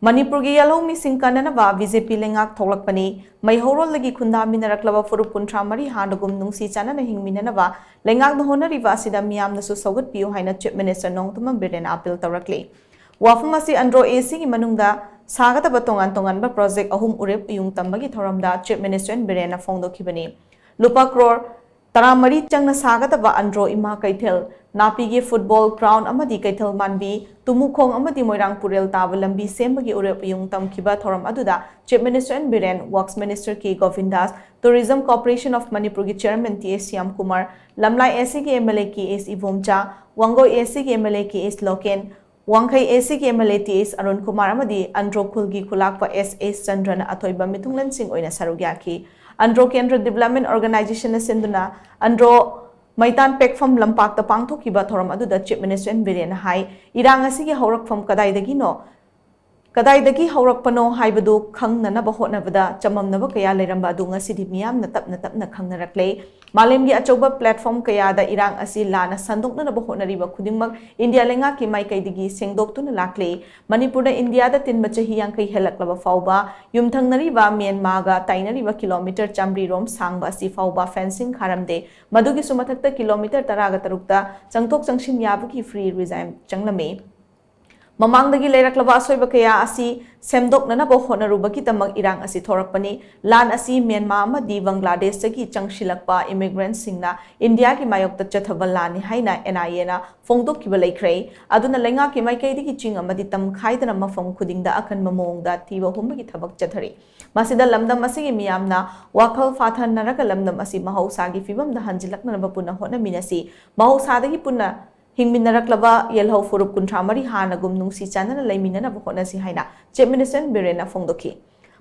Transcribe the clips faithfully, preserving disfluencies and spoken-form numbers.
ꯃꯅꯤꯄꯨꯔꯒꯤ ꯌꯦꯜꯍꯧꯃꯤꯁꯤꯡ ꯀꯟꯅꯅꯕ B J ꯄꯤ ꯂꯩꯉꯥꯛ ꯊꯣꯛꯂꯛꯄꯅꯤ꯫ ꯃꯩꯍꯧꯔꯣꯜꯗꯒꯤ ꯈꯨꯟꯗꯥꯃꯤꯟꯅꯔꯛꯂꯕ ꯐꯨꯔꯨꯞ ꯀꯨꯟꯊ꯭ꯔꯥ ꯃꯔꯤ ꯍꯥꯟꯅꯒꯨꯝ ꯅꯨꯡꯁꯤ ꯆꯥꯟꯅꯅ ꯍꯤꯡꯃꯤꯟꯅꯅꯕ ꯂꯩꯉꯥꯛꯅ ꯍꯣꯠꯅꯔꯤꯕ ꯑꯁꯤꯗ ꯃꯤꯌꯥꯝꯅꯁꯨ ꯁꯧꯒꯠꯄꯤꯌꯨ ꯍꯥꯏꯅ Chief Minister ꯅꯣꯡꯊꯣꯝꯕꯝ ꯕꯤꯔꯦꯟꯅ appeal ꯇꯧꯔꯛꯂꯤ꯫ ꯋꯥꯐꯝ ꯑꯁꯤ ꯑꯟꯗ꯭ꯔꯣ A C ꯒꯤ ꯃꯅꯨꯡꯗ ꯁꯥꯒꯗꯕ ꯇꯣꯉꯥꯟ ꯇꯣꯉꯥꯟꯕ project ꯑꯍꯨꯝ ꯎꯔꯦꯞ ꯎꯌꯨꯡ ꯇꯝꯕꯒꯤ ꯊꯧꯔꯝꯗ Chief Minister ꯕꯤꯔꯦꯟꯅ ꯐꯣꯡꯗꯣꯛꯈꯤꯕꯅꯤ꯫ ꯂꯨꯄꯥ ꯀ꯭ꯔꯣꯔ ꯇꯔꯥꯃꯔꯤ ꯆꯪꯅ ꯁꯥꯒꯗꯕ ꯑꯟꯗ꯭ꯔꯣ ꯏꯃꯥ ꯀꯩꯊꯦꯜ, ꯅꯥꯄꯤꯒꯤ football ground ꯑꯃꯗꯤ ꯀꯩꯊꯦꯜ ꯃꯥꯟꯕꯤ, ꯇꯨꯃꯨꯈꯣꯡ ꯑꯃꯗꯤ ꯃꯣꯏꯔꯥꯡ ꯄꯨꯔꯦꯜ ꯇꯥꯕ ꯂꯝꯕꯤ ꯁꯦꯝꯕꯒꯤ ꯎꯔꯦꯞ ꯎꯌꯨꯡ ꯇꯝꯈꯤꯕ ꯊꯧꯔꯝ ꯑꯗꯨꯗ Chief Minister N Biren, Works Minister K Govindas, Tourism Corporation of ꯃꯅꯤꯄꯨꯔꯒꯤ Chairman T S Syamkumar, Lamlai A C ꯒꯤ M L A K S Ibomcha, Wangoi A C ꯒꯤ M L A K S Loken, Wangkhei A C ꯒꯤ M L A T S Arun Kumar ꯑꯃꯗꯤ ꯑꯟꯗ꯭ꯔꯣ ꯈꯨꯜꯒꯤ ꯈꯨꯂꯥꯛꯄ ꯑꯦꯁ ꯑꯦꯁ ꯆꯟꯗ꯭ꯔꯅ ꯑꯊꯣꯏꯕ ꯃꯤꯊꯨꯡꯂꯦꯟꯁꯤꯡ ꯑꯣꯏꯅ ꯁꯔꯨꯛ ꯌꯥꯈꯤ꯫ ꯑꯟꯗ꯭ꯔꯣ ꯀꯦꯟꯗ꯭ꯔ Development Organization ꯅ ꯁꯤꯟꯗꯨꯅ ꯑꯟꯗ꯭ꯔꯣ ꯃꯩꯇꯥꯟ ꯄꯦꯛꯐꯝ ꯂꯝꯄꯥꯛꯇ ꯄꯥꯡꯊꯣꯛꯈꯤꯕ ꯊꯧꯔꯝ ꯑꯗꯨꯗ Chief Minister N ꯕꯤꯔꯦꯟꯅ ꯍꯥꯏ, ꯏꯔꯥꯡ ꯑꯁꯤꯒꯤ ꯍꯧꯔꯛꯐꯝ ꯀꯗꯥꯏꯗꯒꯤꯅꯣ, ꯀꯗꯥꯏꯗꯒꯤ ꯍꯧꯔꯛꯄꯅꯣ ꯍꯥꯏꯕꯗꯨ ꯈꯪꯅꯅꯕ ꯍꯣꯠꯅꯕꯗ ꯆꯃꯝꯅꯕ ꯀꯌꯥ ꯂꯩꯔꯝꯕ ꯑꯗꯨ ꯉꯁꯤꯗꯤ ꯃꯤꯌꯥꯝꯅ ꯇꯞꯅ ꯇꯞꯅ ꯈꯪꯅꯔꯛꯂꯦ꯫ ꯃꯥꯂꯦꯝꯒꯤ ꯑꯆꯧꯕ platform ꯀꯌꯥꯗ ꯏꯔꯥꯡ ꯑꯁꯤ ꯂꯥꯟꯅ ꯁꯟꯗꯣꯛꯅꯅꯕ ꯍꯣꯠꯅꯔꯤꯕ ꯈꯨꯗꯤꯡꯃꯛ ꯏꯟꯗꯤꯌꯥ ꯂꯩꯉꯥꯛꯀꯤ ꯃꯥꯏꯀꯩꯗꯒꯤ ꯁꯦꯡꯗꯣꯛꯇꯨꯅ ꯂꯥꯛꯂꯦ꯫ ꯃꯅꯤꯄꯨꯔꯗ ꯏꯟꯗꯤꯌꯥꯗ ꯇꯤꯟꯕ ꯆꯍꯤ ꯌꯥꯡꯈꯩ ꯍꯦꯜꯂꯛꯂꯕ ꯐꯥꯎꯕ ꯌꯨꯝꯊꯪꯅꯔꯤꯕ ꯃ꯭ꯌꯥꯟꯃꯥꯔꯒ ꯇꯥꯏꯅꯔꯤꯕ kilometre ꯆꯥꯃꯔꯤ ꯔꯣꯝ ꯁꯥꯡꯕ ꯑꯁꯤ ꯐꯥꯎꯕ fencing ꯈꯥꯔꯝꯗꯦ꯫ ꯃꯗꯨꯒꯤꯁꯨ ꯃꯊꯛꯇ kilometre ꯇꯔꯥꯒ ꯇꯔꯨꯛꯇ ꯆꯪꯊꯣꯛ ꯆꯪꯁꯤꯟ ꯌꯥꯕꯒꯤ free regime ꯆꯪꯂꯝꯃꯤ꯫ ꯃꯃꯥꯡꯗꯒꯤ ꯂꯩꯔꯛꯂꯕ ꯑꯁꯣꯏꯕ ꯀꯌꯥ ꯑꯁꯤ ꯁꯦꯝꯗꯣꯛꯅꯅꯕ ꯍꯣꯠꯅꯔꯨꯕꯒꯤꯗꯃꯛ ꯏꯔꯥꯡ ꯑꯁꯤ ꯊꯣꯔꯛꯄꯅꯤ꯫ ꯂꯥꯟ ꯑꯁꯤ ꯃ꯭ꯌꯥꯟꯃꯥꯔ ꯑꯃꯗꯤ ꯕꯪꯒ꯭ꯂꯥꯗꯦꯁꯇꯒꯤ ꯆꯪꯁꯤꯜꯂꯛꯄ immigrant ꯁꯤꯡꯅ ꯏꯟꯗꯤꯌꯥꯒꯤ ꯃꯥꯌꯣꯛꯇ ꯆꯠꯊꯕ ꯂꯥꯟꯅꯤ ꯍꯥꯏꯅ N I A ꯅ ꯐꯣꯡꯗꯣꯛꯈꯤꯕ ꯂꯩꯈ꯭ꯔꯦ꯫ ꯑꯗꯨꯅ ꯂꯩꯉꯥꯛꯀꯤ ꯃꯥꯏꯀꯩꯗꯒꯤ ꯆꯤꯡ ꯑꯃꯗꯤ ꯇꯝ ꯈꯥꯏꯗꯅ ꯃꯐꯝ ꯈꯨꯗꯤꯡꯗ ꯑꯀꯟꯕ ꯃꯑꯣꯡꯗ ꯊꯤꯕ ꯍꯨꯝꯕꯒꯤ ꯊꯕꯛ ꯆꯠꯊꯔꯤ꯫ ꯃꯁꯤꯗ ꯂꯝꯗꯝ ꯑꯁꯤꯒꯤ ꯃꯤꯌꯥꯝꯅ ꯋꯥꯈꯜ ꯐꯥꯊꯅꯔꯒ ꯂꯝꯗꯝ ꯑꯁꯤ ꯃꯍꯧꯁꯥꯒꯤ ꯐꯤꯕꯝꯗ ꯍꯟꯖꯤꯜꯂꯛꯅꯅꯕ ꯄꯨꯟꯅ ꯍꯣꯠꯅꯃꯤꯟꯅꯁꯤ꯫ ꯃꯍꯧꯁꯥꯗꯒꯤ ꯄꯨꯟꯅ ꯍꯤꯡꯃꯤꯟꯅꯔꯛꯂꯕ ꯌꯦꯜꯍꯧ ꯐꯨꯔꯨꯞ ꯀꯨꯟꯊ꯭ꯔꯥ ꯃꯔꯤ ꯍꯥꯟꯅꯒꯨꯝ ꯅꯨꯡꯁꯤ ꯆꯥꯟꯅꯅ ꯂꯩꯃꯤꯟꯅꯅꯕ ꯍꯣꯠꯅꯁꯤ ꯍꯥꯏꯅ Chief Minister ꯕꯤꯔꯦꯟꯅ ꯐꯣꯡꯗꯣꯛꯈꯤ꯫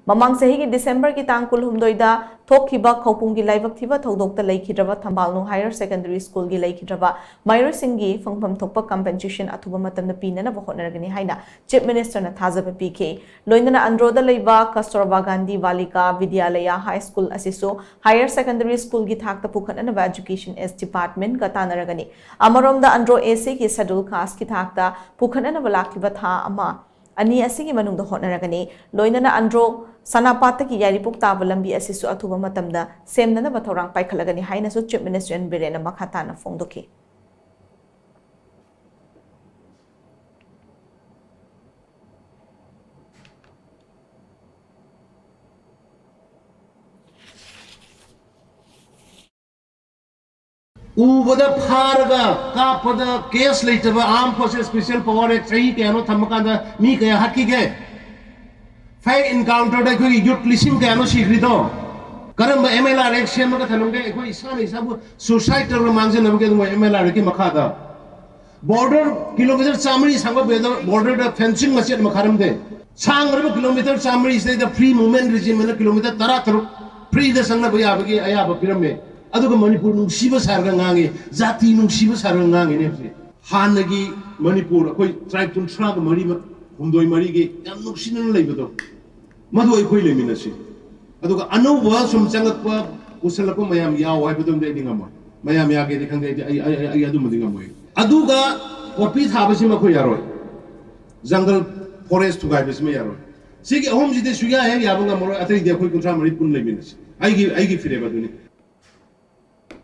ꯃꯃꯥꯡ ꯆꯍꯤꯒꯤ ꯗꯤꯁꯦꯝꯕꯔꯒꯤ ꯇꯥꯡ ꯀꯨꯟꯍꯨꯝꯗꯣꯏꯗ ꯊꯣꯛꯈꯤꯕ ꯈꯧꯄꯨꯝꯒꯤ ꯂꯥꯏꯕꯛ ꯊꯤꯕ ꯊꯧꯗꯣꯛꯇ ꯂꯩꯈꯤꯗ꯭ꯔꯕ ꯊꯝꯕꯥꯜꯅꯨ Higher Secondary School ꯒꯤ ꯂꯩꯈꯤꯗ꯭ꯔꯕ ꯃꯍꯩꯔꯣꯏꯁꯤꯡꯒꯤ ꯐꯪꯐꯝ ꯊꯣꯛꯄ compensation ꯑꯊꯨꯕ ꯃꯇꯝꯗ ꯄꯤꯅꯅꯕ ꯍꯣꯠꯅꯔꯒꯅꯤ ꯍꯥꯏꯅ Chief Minister ꯅ ꯊꯥꯖꯕ ꯄꯤꯈꯤ꯫ ꯂꯣꯏꯅꯅ ꯑꯟꯗ꯭ꯔꯣꯗ ꯂꯩꯕ ꯀꯁꯇꯨꯔꯕꯥ ꯒꯥꯟꯙꯤ ꯕꯥꯂꯤꯀꯥ ꯕꯤꯗ꯭ꯌꯥꯂꯌꯥ High School ꯑꯁꯤꯁꯨ Higher Secondary School ꯒꯤ ꯊꯥꯛꯇ ꯄꯨꯈꯠꯅꯅꯕ Education S Department ꯀ ꯇꯥꯟꯅꯔꯒꯅꯤ꯫ ꯑꯃꯔꯣꯝꯗ ꯑꯟꯗ꯭ꯔꯣ A C ꯒꯤ Schedule Caste ꯀꯤ ꯊꯥꯛꯇ ꯄꯨꯈꯠꯅꯅꯕ ꯂꯥꯛꯂꯤꯕ ꯊꯥ ꯑꯃ ꯑꯅꯤ ꯑꯁꯤꯒꯤ ꯃꯅꯨꯡꯗ ꯍꯣꯠꯅꯔꯒꯅꯤ꯫ ꯂꯣꯏꯅꯅ ꯑꯟꯗ꯭ꯔꯣ ꯁꯅꯥꯄꯥꯠꯇꯒꯤ ꯌꯥꯏꯔꯤꯄꯣꯛ ꯇꯥꯕ ꯂꯝꯕꯤ ꯑꯁꯤꯁꯨ ꯑꯊꯨꯕ ꯃꯇꯝꯗ ꯁꯦꯝꯅꯅꯕ ꯊꯧꯔꯥꯡ ꯄꯥꯏꯈꯠꯂꯒꯅꯤ ꯍꯥꯏꯅꯁꯨ ꯆꯤꯐ ꯃꯤꯅꯤꯁꯇꯔ ꯑꯦꯟ ꯕꯤꯔꯦꯟꯅ ꯃꯈꯥ ꯇꯥꯅ ꯐꯣꯡꯗꯣꯛꯈꯤ꯫ ꯎꯕꯗ ꯐꯥꯔꯒ ꯀꯥꯞꯄꯗ ꯀꯦꯁ ꯂꯩꯇꯕ ꯑꯥꯔꯝ ꯐꯣꯔꯁꯦꯁ ꯁ꯭ꯄꯦꯁꯤꯌꯦꯜ ꯄꯋꯥꯔ ꯑꯦꯛ ꯆꯍꯤ ꯀꯌꯥꯅꯣ ꯊꯝꯃꯀꯥꯟꯗ ꯃꯤ ꯀꯌꯥ ꯍꯥꯠꯈꯤꯒꯦ? ꯐꯦꯛ ꯏꯟꯀꯥꯎꯟꯇꯔꯗ ꯑꯩꯈꯣꯏꯒꯤ ꯌꯨꯠ ꯂꯤꯁꯤꯡ ꯀꯌꯥꯅꯣ ꯁꯤꯈ꯭ꯔꯤꯗꯣ? ꯀꯔꯝꯕ ꯑꯦꯝ ꯑꯦꯜ ꯑꯥꯔ ꯑꯦꯛ ꯁꯦꯝꯃꯒ ꯊꯝꯂꯝꯒꯦ? ꯑꯩꯈꯣꯏ ꯏꯁꯥꯅ ꯏꯁꯥꯕꯨ ꯁꯨꯁꯥꯏꯠ ꯇꯧꯔꯒ ꯃꯥꯡꯖꯅꯕꯒꯤ ꯑꯗꯨꯒꯨꯝꯕ ꯑꯦꯝ ꯑꯦꯜ ꯑꯥꯔ ꯑꯦꯛꯀꯤ ꯃꯈꯥꯗ ꯕꯣꯔꯗꯔ ꯀꯤꯂꯣꯃꯤꯇꯔ ꯆꯥꯃꯔꯤ ꯁꯥꯡꯕ ꯕꯣꯔꯗꯔꯗ ꯐꯦꯟꯁꯤꯡ ꯃꯆꯦꯠ ꯑꯃ ꯈꯥꯔꯝꯗꯦ꯫ ꯁꯥꯡꯈ꯭ꯔꯕ ꯀꯤꯂꯣꯃꯤꯇꯔ ꯆꯥꯃꯔꯤꯁꯤꯗꯩꯗ ꯐ꯭ꯔꯤ ꯃꯨꯚꯃꯦꯟ ꯔꯤꯖꯤꯝ ꯑꯅ ꯀꯤꯂꯣꯃꯤꯇꯔ ꯇꯔꯥ ꯇꯔꯨꯛ ꯐ꯭ꯔꯤꯗ ꯆꯪꯅꯕ ꯌꯥꯕꯒꯤ ꯑꯌꯥꯕ ꯄꯤꯔꯝꯃꯦ꯫ ꯑꯗꯨꯒ ꯃꯅꯤꯄꯨꯔ ꯅꯨꯡꯁꯤꯕ ꯁꯥꯔꯒ ꯉꯥꯡꯉꯤ, ꯖꯥꯇꯤ ꯅꯨꯡꯁꯤꯕ ꯁꯥꯔꯒ ꯉꯥꯡꯉꯤꯅꯦ ꯍꯧꯖꯤꯛ꯫ ꯍꯥꯟꯅꯒꯤ ꯃꯅꯤꯄꯨꯔ ꯑꯩꯈꯣꯏ ꯇ꯭ꯔꯥꯏꯕ ꯀꯨꯟꯊ꯭ꯔꯥꯒ ꯃꯔꯤ, ꯍꯨꯝꯗꯣꯏ ꯃꯔꯤꯒꯤ ꯌꯥꯝ ꯅꯨꯡꯁꯤꯅꯅ ꯂꯩꯕꯗꯣ, ꯃꯗꯨ ꯑꯩꯈꯣꯏ ꯂꯩꯃꯤꯟꯅꯁꯤ꯫ ꯑꯗꯨꯒ ꯑꯅꯧꯕ ꯁꯨꯝ ꯆꯪꯉꯛꯄ, ꯄꯨꯁꯜꯂꯛꯄ ꯃꯌꯥꯝ ꯌꯥꯎ ꯍꯥꯏꯕꯗꯨꯝꯗꯤ ꯑꯩꯗꯤ ꯉꯝꯃꯣꯏ꯫ ꯃꯌꯥꯝ ꯌꯥꯒꯦꯗꯤ ꯈꯪꯗꯦ, ꯑꯩꯗꯤ ꯑꯩ, ꯑꯩ, ꯑꯩ, ꯑꯩ ꯑꯗꯨꯃꯗꯤ ꯉꯝꯃꯣꯏ꯫ ꯑꯗꯨꯒ ꯄꯣꯄꯤ ꯊꯥꯕꯁꯤꯃ ꯑꯩꯈꯣꯏ ꯌꯥꯔꯣꯏ꯫ ꯖꯪꯒꯜ ꯐꯣꯔꯦꯁ ꯊꯨꯒꯥꯏꯕꯁꯤꯃ ꯌꯥꯔꯣꯏ꯫ ꯁꯤꯒꯤ ꯑꯍꯨꯝꯁꯤꯗꯤ ꯁꯨꯌꯥ ꯍꯦꯛ ꯌꯥꯕ ꯉꯝꯃꯔꯣꯏ꯫ ꯑꯇꯩꯗꯤ ꯑꯩꯈꯣꯏ ꯀꯨꯟꯊ꯭ꯔꯥ ꯃꯔꯤ ꯄꯨꯟꯅ ꯂꯩꯃꯤꯟꯅꯁꯤ꯫ ꯑꯩꯒꯤ, ꯑꯩꯒꯤ ꯐꯤꯔꯦꯞ ꯑꯗꯨꯅꯤ꯫